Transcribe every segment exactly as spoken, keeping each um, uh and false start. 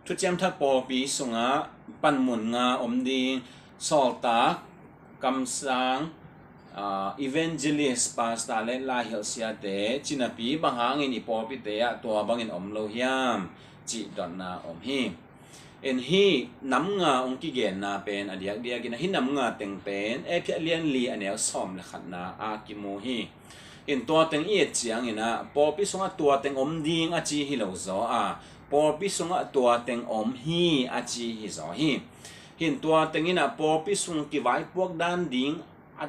Thuciam Thak pawlpi sungah panmun nga om ding, sawltak, kamsang, ah, evangelist, pastor le laihilh siate cinapi bang hangin i pawlpite ah tua bangin om lo hiam cih dotna om hi. En, hih nam nga hong kigenna pen a diakdiakin a, hih nam nga teng pen Efesa lian li a neu sawm le khatna ah kimu hi. En, tua teng i et ciangin ah pawlpi sungah tua teng om ding a ci hi lo zaw a, pawlpi sungah tua teng om hi a ci hi zaw hi. En, tua teng in ah pawlpi sung kivaipuak dan ding a,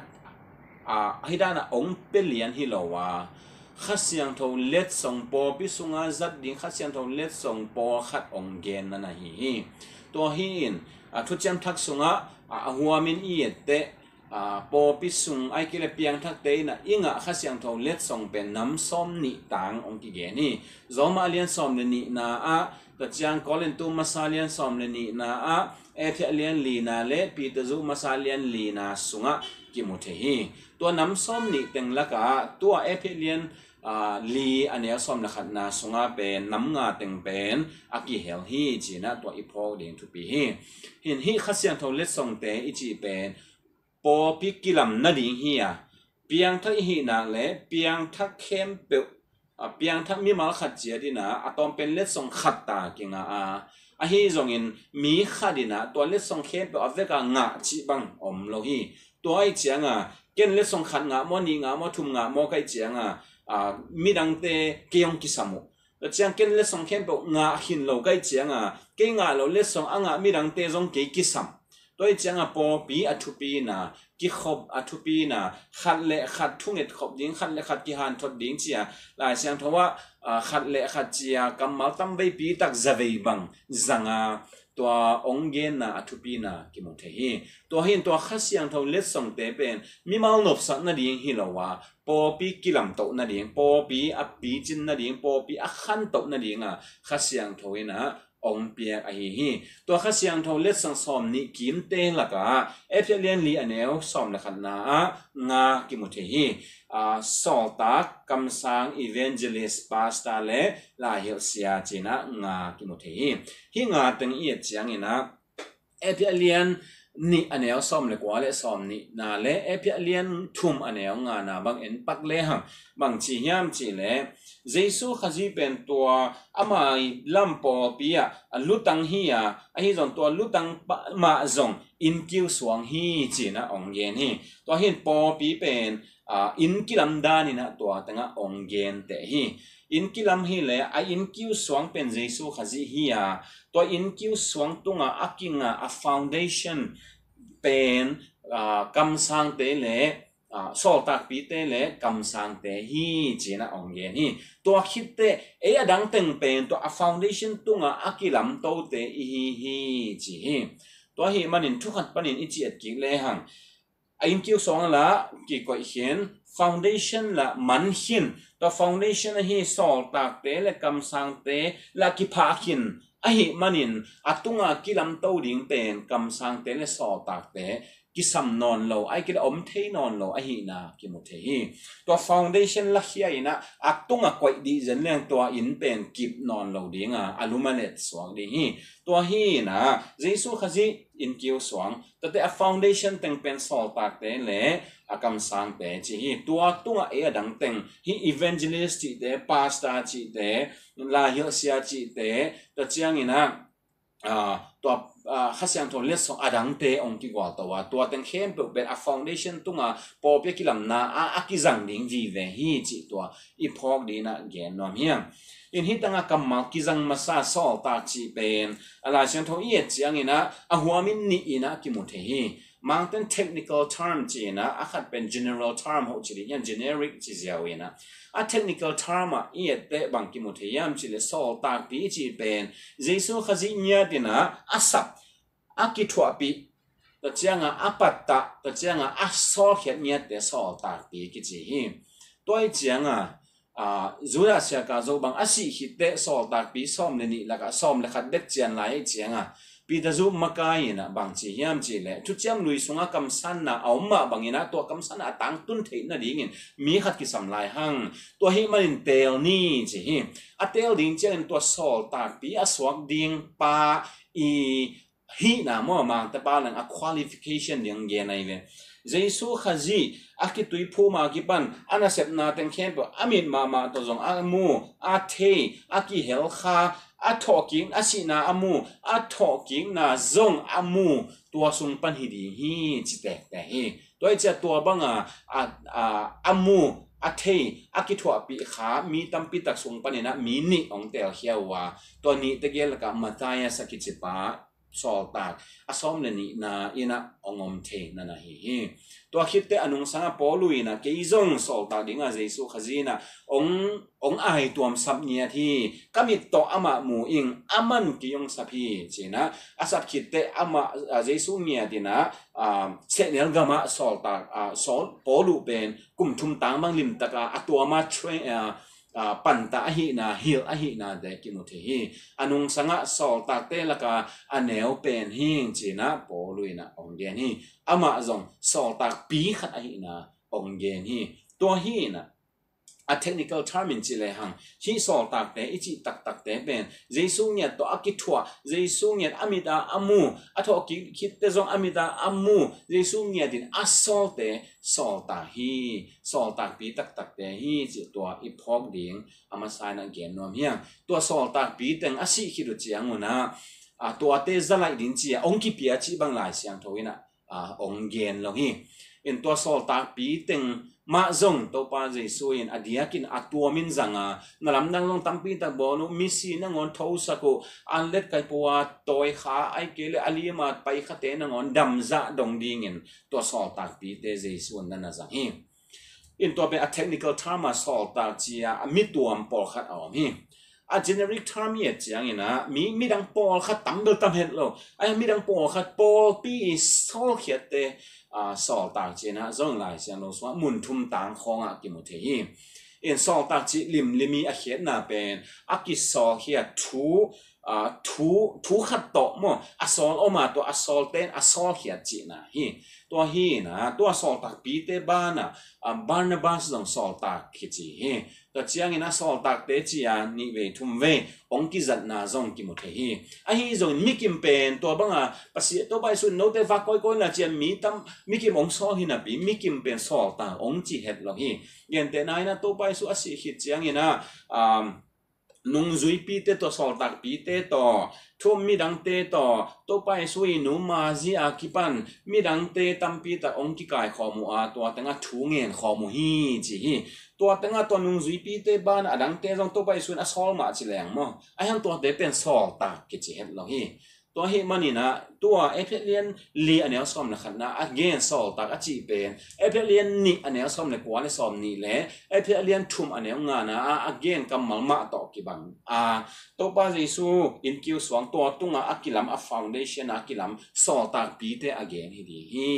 a, hih dan ah hong pia lian hi lo a, Kha Siangtho letsong, pawlpi sungah zat ding Kha Siangtho letsong pawlkhat hong genna na hi hi. Tua hi in, a, Thuciam Thak sungah, a, a huamin i et teh, a, pawlpi sung ahih kei leh piangthakte in ah i ngah Kha Siangtho letsong pen nam sawm nih tang hong kigen hi. Roma lian sawm le nihna ah, tua ciang Korintu masa lian sawm le nihna ah, Efesa lian lina le Peter zu masa lian lina sungah kimu thei hi. Tua nam sawm nih teng lakah tua Efesa lian, ah, li a neu sawm le khatna sungah pen nam nga teng pen a kihel hi ci-in ah tua i phawk ding thupi hi. En, hih Kha Siangtho letsongte i cih pen pawlpi kilam nading hi a, piangthak i hih nak le piangthak khempeuh, a, piangthak mimal khat ciat in ah a tawm pen letsong khat ta kinga a, ahi zongin mi khat in ah tua letsong khempeuh a vek a ngah cih bang om lo hi. Tua ahih ciangin ken letsong khat ngah maw, nih ngah maw, thum ngah maw ka hih ciangin, a, midangte kei hong kisam uh. Tua ciang ken letsong khempeuh ngah khin lo ka hih ciangin kei ngah lo letsong a ngah midangte zong kei kisam. Tua ahih ciangin pawlpi a thupi in ah, kikhop a thupi in ah, khat le khat thunget khop ding, khat le khat kihanthot ding ci-a, Lai Siangtho ah, a, khat le khat ci-a kammal tam veipi tak za vei bang zang a, tua hong genna a thupi in ah kimu thei hi. Tua hi in tua Kha Siangtho letsongte pen mimal nopsak nading hi lo a, pawlpi kilamtoh nading, pawlpi a picin nading, pawlpi a khantoh nading a Kha Siangtho in ah hong piak ahi hi. Tua Kha Siangtho letsong sawm nih kimte lakah Efesa lian li a neu sawm le khatna ah nga kimu thei hi. A, sawltak, kamsang, evangelist, pastor le laihilh sia ci-in ah nga kimu thei hi. Hih nga teng i et ciangin ah Efesa lian nih a neu sawm le kua le sawm nihna le Efesa lian thum a neu ngana bang en pak lehang bang ci hiam cih leh, Jesu Khazih pen tua ama lam pawlpi ah a lutang hi a, ahi zong tua lutang pa-, mah zong innkiu suang hi ci-in ah hong gen hi. Tua hi in pawlpi pen, a, inn kilam dan in ah tua teng ah hong genteh hi. Inn kilam hi leh a innkiu suang pen Jesu Khazih hi a, tua innkiu suang tungah a kinga a foundation pen, a, kamsangte le, a, sawltakpite le kamsangte hi ci-in ah hong gen hi. Tua khit teh ei a dang teng pen tua a foundation tungah a kilamtote i hi hi ci hi. Tua ahih manin thu khat panin i ci et kik lehang, a innkiu suang lah kikoih khin, foundation lah man khin, tua foundation ahi sawltakte le kamsangte lah kiphah khin ahih manin a tunga kilamto ding pen kamsangte le sawltakte kisam nawn lo, ahih kei leh om thei nawn lo ahihna kimu thei hi. Tua foundation lakhia in ah a tunga koih dih zen leng tua inn pen kip nawn lo ding a, a lum a let suak ding hi. Tua hi in ah Jesu Khazih innkiu suang, tuate a foundation teng pen sawltakte le a kamsangte ci hi. Tua tungah ei a dang teng hih evangelist cihte, pastor cihte, laihilh sia cihte, tua ciangin ah, a, tua, a, Kha Siangtho letsong a dangte hong kigualto a, tua teng khempeuh pen a foundation tunga pawlpi a kilamna a, a kizang ding vive hi cih tua i phawk ding in ah gen nuam hi hang. In hih tangah kammal kizang masa sawltak cih pen a Lai Siangtho i et ciangin ah a huamin nih in ah kimu thei hi. Mangten technical term ci-in ah, a khat pen general term hoh ci ding hiam, generic ci ziau in ah. A technical term ah i et teh bang kimu thei hiam cih leh sawltakpi cih pen Jesu Khazih ngiat in ah a sap, a kithuahpih, tua ciangah a pattah, tua ciangah a sawlkhiat ngiatte sawltakpi kici hi. Tua ahih ciangah, a, Judas Iskariot bang a sih khit teh sawltakpi sawm le nih lakah sawm le khat bek cian lai ahih ciangah Peter Zu makai in ah bang ci hiam cih leh, thuciam lui sungah kamsanna a om mah bangin ah tua kamsanna a tangtun theih nadingin mi khat kisam lai hang. Tua ahih manin teel ni ci hi. A teel ding ciangin tua sawltakpi a suak ding pa i hihna maw, mangtepa leng a qualification ding gen ahi ve. Jesu Khazih a kituiphum a kipan a nasepna teng khempeuh a mit mahmah tawh zong a mu, a thei, a kihelkha, a thawhkik, a sihna a mu, a thawhkikna zong a mu, tua sung pan hi ding hi ci tektek hi. Tua hi ciah tua banga a, a, a mu, a thei, a kithuahpih kha mi tampi tak sung panin ah mi nih hong teelkhia uh a, tua nihte gel lakah Matthias a kicipa sawltak a sawm le nihna in ah hong om thei na na hi hi. Tua khitte a nungsangah Paulu in ah kei zong sawltak dingah Jesu Khazih in ah hong, hong aituam sap ngiat hi. Ka mit tawh amah mu ing, aman kei hong sap hi ci-in ah a sap khitte amah, a, Jesu ngiat in ah, a, sehnel gamah sawltak, a, sawl Paulu pen kum thum tang bang limtaka a tuama train, a, a, panta ahihna, hilh ahihna te kimu thei hi. A nungsangah sawltakte laka a neu pen hi ci-in ah Paulu in ah hong gen hi. Amah zong sawltakpi khat ahihna hong gen hi. Tua hi in ah a technical term in ci lehang, hih sawltakte i cih taktakte pen Jesu ngiat tawh a kithuah, Jesu ngiat a mit a a mu, a thawhkik khitte zong a mit a a mu, Jesu ngiat in a sawlte sawltak hi, sawltakpi taktakte hi cih tua i phawk ding a masa in ah gen nuam hi hang. Tua sawltakpi teng a sih khit uh ciangun ah, a, tuate zalaih ding ci-a hong kipia cih bang Lai Siangtho in ah, a, hong gen lo hi. In tua sawltakpi teng mah zong Topa Jesu in a diakin a tuamin zanga, na lamdang zong tampi tak bawl uh, misi nangawn thosak uh, an let kai pua, tawikha ai kei le a lima paikhate nangawn damzah dong dingin tua sawltakpite Jesu in na na zang hi. In tua pen a technical term a sawltak ci-a a mi tuam pawlkhat a om hi. A generic term i et ciangin ah mi, midang pawlkhat, tambel tam het lo, a midang pawlkhat, pawlpi i sawlkhiatte, a, sawltak ci-in ah zong Lai Siangtho sungah mun thum tang khawngah kimu thei hi. In sawltak cih limlim i a khiatna pen a kisawlkhiat thu, a, thu, thu khat tawh maw, a sawl om a, tua a sawlte in a sawlkhiat cihna hi. Tua hi in ah tua sawltakpite banah, a, Barnabas zong sawltak kici hi. Tua ciangin ah sawltakte ci-a nih vei thum vei hong kizatna zong kimu thei hi. Ahi zongin mikim pen tua banga Pasian, Topa Jesu in note vak kawikawi na ci-a mi tam, mikim hong sawl hi napi, mikim pen sawltak hong ci het lo hi. Gentehna in ah Topa Jesu a sih khit ciangin ah, um, nungzuipite tawh, sawltakpite tawh, thu-um midangte tawh, Topa Jesu i numa zia kipan midangte tampi tak hong kikaikhawm uh a, tua tengah thu ngenkhawm uh hi ci hi. Tua tengah tua nungzuipite banah a dangte zong Topa Jesu in a sawl mah ci leng maw, a hiang tuate pen sawltak kici het lo hi. Tua ahih manin ah tua Efesa lian li a neu sawm le khatna a gen sawltak a cih pen, Efesa lian nih a neu sawm le kua le sawm nih le Efesa lian thum a neu ngana a, a gen kammal mah tawh kibang a, Topa Jesu innkiu suang tua tungah a kilam, a foundation a kilam sawltakpite a gen hi ding hi.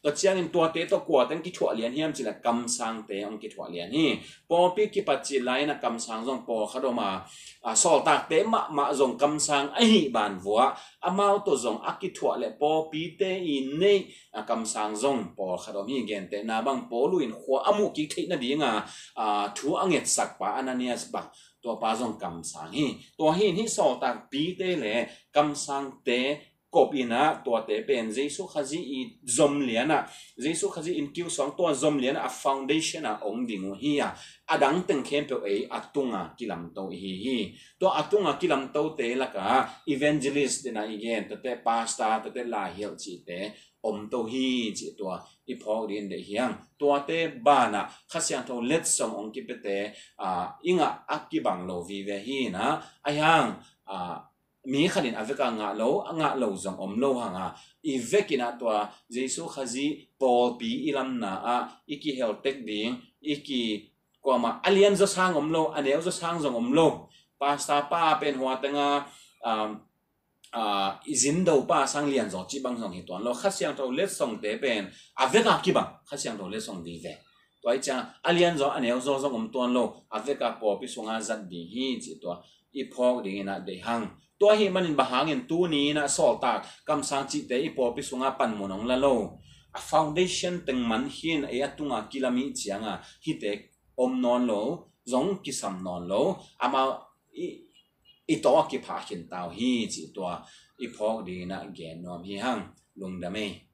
Tua ciangin tuate tawh kua teng kithuah lian hiam cih leh kamsangte hong kithuah lian hi. Pawlpi kipat cih lai-in ah kamsang zong pawlkhat om a, a, sawltakte mahmah zong kamsang ahih ban vuah amau tawh zong a kithuah le pawlpite i neih, a, kamsang zong pawlkhat om hi. Gentehna bang Paulu in khua a muh kik theih nadinga, a, thu a ngetsak pa Ananias bang, tua pa zong kamsang hi. Tua hi in hih sawltakpite le kamsangte kop in ah tuate pen Jesu Khazih i zom lian ah, Jesu Khazih innkiu suang tua zom lian ah a foundation ah hong ding uh hi a, a dang teng khempeuh ei a tunga kilamto i hi hi. Tua a tunga kilamtote lakah evangelist in ah i gen, tuate pastor, tuate laihilh cihte omto hi cih tua i phawk ding deih hi hang. Tuate banah Kha Siangtho letsong hong kipiate, a, i ngah a kibang lo vive hi in ah, a hiang, a, mi khat in a vekah ngah lo, a ngah lo zong om lo hang a, i vek in ah tua Jesu Khazih pawlpi i lamna ah i kihel tek ding, i ki, kuamah a lian zaw sang om lo, a neu zaw sang zong om lo. Pastor pa pen hua tengah, um, a, i zindo pa sang lianzaw cih bang zong hi tuan lo. Kha Siangtho letsongte pen a vekah kibang Kha Siangtho letsong vive. Tua hi ciang a lianzaw a neuzaw zong om tuan lo, a vekah pawlpi sungah zat ding hi cih tua i phawk ding in ah deih hang. Tua ahih manin bang hangin tuni in ah sawltak kamsang cihte i pawlpi sungah panmun hong la lo. A foundation teng man hi in ei a tungah kilam i hih ciangah hihte om nawn lo, zong kisam nawn lo. Amau i, i tawh a kiphah khin ta uh hi cih tua i phawk dingin ah gen nuam hi hang. Lungdam ei.